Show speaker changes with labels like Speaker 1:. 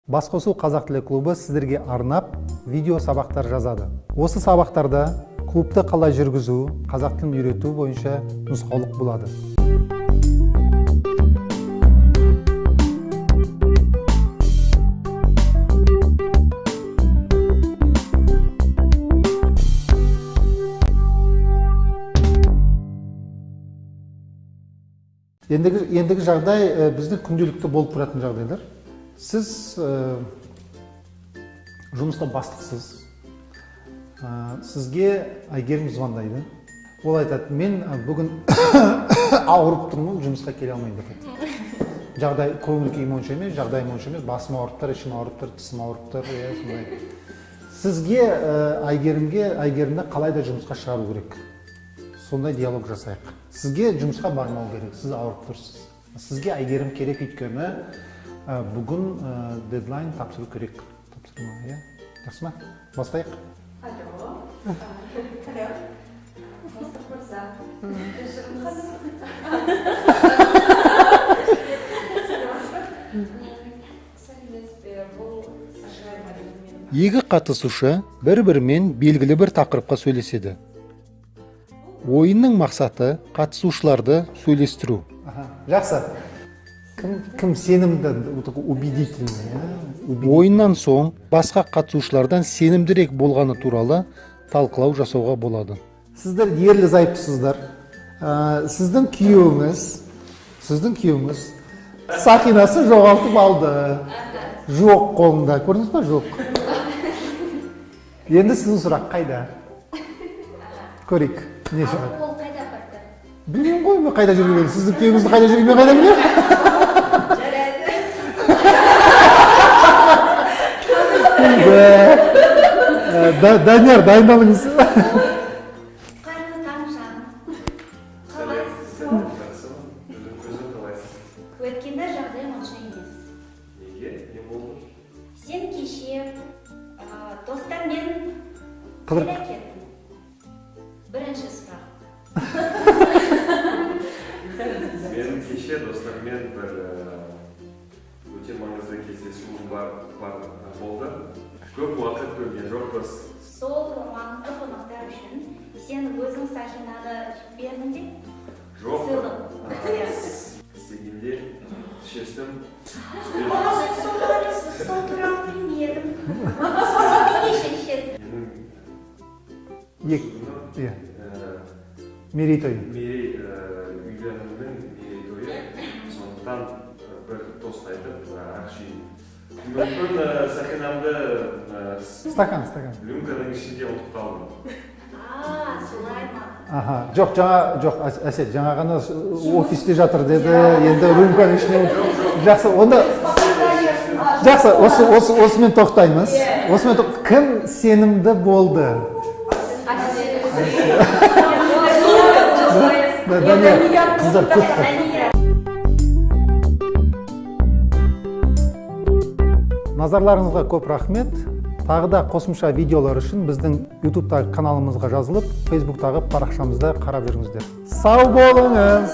Speaker 1: Басқосу қазақ тілі клубы сіздерге арнап видео сабақтар жазады. Осы сабақтарда клубты қалай жүргізу, қазақ тілін үйрету бойынша нұсқаулық болады. Ендігі жағдай, біздің күнделікті болып тұратын жағдайлар. Сіз жұмыста бастықсыз. Сізге Әйгерім звондайды. Ол айтады: «Мен бүгін ауырып тұрмын, жұмысқа келе алмаймын», – деп айтады. Жағдай, көңіл күйім онша емес, жағдайым онша емес, басым ауырып тұр, ішім ауырып тұр, тісім ауырып тұр, иә, сондай. Сізге Әйгерімге, Әйгерімді қалай да жұмысқа шығару керек. Сондай диалог жасайық. Сізге жұмысқа бармау керек, сіз ауырып тұрсыз. Сізге Әйгерім керек, өйткені бүгін дедлайн тапсыру керек. Тапсырма, иә? Жақсы ма? Бастайық.
Speaker 2: Алло. Алло. Бастық мырза. Кешіріңіз. Сәлеметсіз бе? Сәлеметсіз бе? Бұл Ажар мен.
Speaker 1: Екі қатысушы бір-бірімен белгілі бір тақырыпқа сөйлеседі. Ойынның мақсаты – қатысушыларды сөйлестіру. Жақсы. Кім сенімді, вот такой убедительный, иә? Ойыннан соң басқа қатысушылардан сенімдірек болғаны туралы талқылау жасауға болады. Сіздер ерлі зайыптысыздар. Сіздің күйеуіңіз сақинасын жоғалтып алды. Жоқ қолында, көрдіңіз ба, жоқ. Енді сіздің сұрақ: қайда? Көрейік, не шығады.
Speaker 3: Ол қайда барды?
Speaker 1: Білмеймін ғой мен қайда жүргенін. Сіздің күйеуіңізді қайда жүргенін мен қайда білемін?
Speaker 2: Жарайды.
Speaker 1: Данияр, дайындалыңыз.
Speaker 3: Қайырлы таң, жаным. Қалайсыз?
Speaker 4: Жақсымын. Өзің қалайсың?
Speaker 3: Өткенде жағдайым онша емес.
Speaker 4: Неге? Не болды?
Speaker 3: Сен кеше достармен
Speaker 1: Қыдырып.
Speaker 3: қайда кеттің? Бірінші сұрақ.
Speaker 4: Мен кеше достарыммен бір өте маңызды кездесуім бар болды. Көп уақыт көрген жоқпыз.
Speaker 3: Сол маңызды қонақтар үшін сен өзің сақинаны бердің бе?
Speaker 4: Жоқ.
Speaker 3: Сыйлық. Иә.
Speaker 4: Істегенде шештім.
Speaker 3: О, мен сол туралы білмедім. Сен неге шешесің?
Speaker 4: Менің
Speaker 1: Екі,
Speaker 4: күнім,
Speaker 1: иә, мерейтой.
Speaker 4: Үйленуімнің мерейтойы. Сондықтан бір тост айтып, ақ жеймін. Мүмкін, сақинамды
Speaker 1: Стакан, стакан.
Speaker 4: рюмканың ішінде ұмытып қалдым.
Speaker 3: А, солай ма?
Speaker 1: Аха, жоқ, жаңа, жоқ, Әсет, жаңа ғана офисте жатыр деді, енді рюмканың ішіне. Жақсы, онда жақсы, осымен тоқтаймыз. Осымен кім сенімді болды? Да, Данияр, қыздар көп қой.
Speaker 3: Данияр.
Speaker 1: Назарларыңызға көп рахмет. Тағы да қосымша видеолар үшін біздің ютубтағы каналымызға жазылып, фейсбуктағы парақшамызда қарап жүріңіздер. Сау болыңыз.